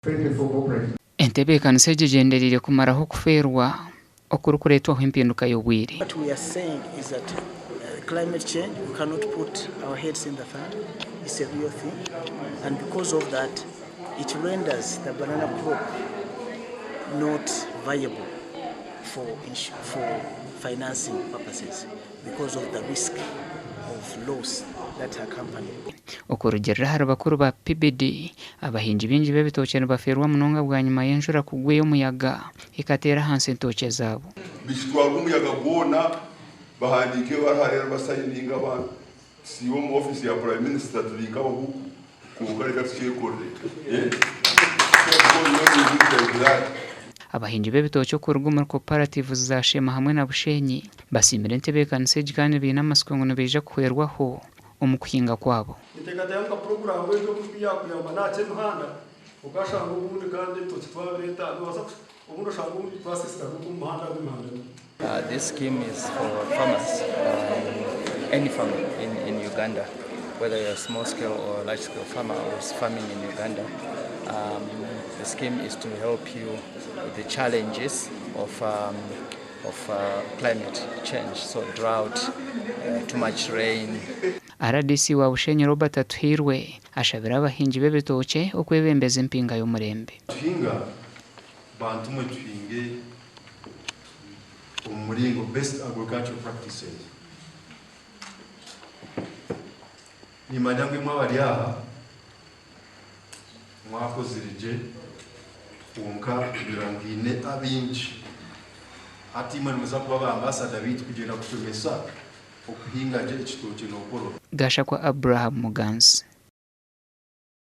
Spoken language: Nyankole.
Thank you for cooperating. Entebeekanisa egi egyendereire kumaraho okufeerwa okurikureetwaho empinduka y'obwire. What we are saying is that climate change we cannot put our heads in the sand, it's a real thing and because of that it renders the banana crop not viable for, for financing purposes because of the risk of loss that accompany. Okurugiirira ahari bakuru ba PBD, abahingi baingi b'ebitookye nibafeerwa munonga bwanyima y'enjura kugwa ey'omuyaga ekateera ahansi entookye zaabo. Bikitwarwa omuyaga gwona, bahandiika ebaruha reero basayininga abantu. Tusiiba omu ofiisi ya Prime Minister turi nk'abahuuku kwonka reka tukyekorere. Abahingi b'ebitookye okuruga omuri cooperatives za Sheema hamwe na Bushenyi basiimire entebeekanisa egi kandi baine amatsiko ngu nibaija kuhwerwaho omu kuhinga kwabo. Niteekateeka nka puroguraamu egyo oku yaakuyamba n'aha ky'emihanda, okashanga obundi kandi ebitookye twabireeta noobaasa obundi oshanga obundi twasiisikara n'oku omuhanda gw'emihanda mibi. This scheme is for farmers, any farmer in, in Uganda, whether you're a small scale or large scale farmer who's farming in Uganda. The scheme is to help you with the challenges of, of climate change, so drought, too much rain. Rdc wa Bushenyi Robert Atuhairwe ashabire abahingi b'ebitookye okwebembeza empinga y'omurembe. Tuhinga bantu mwe tuhinge omu muringo best agricultural practices. Nimanya ngu imwe abari aha mwakozire gye kwonka kugira ngu haine abaingi hati imwe nimuza kuba ba ambasada baitu kugyenda kushomesa okuhinga gye ekitookye nokorora. Gashakwa Abraham Muganzi.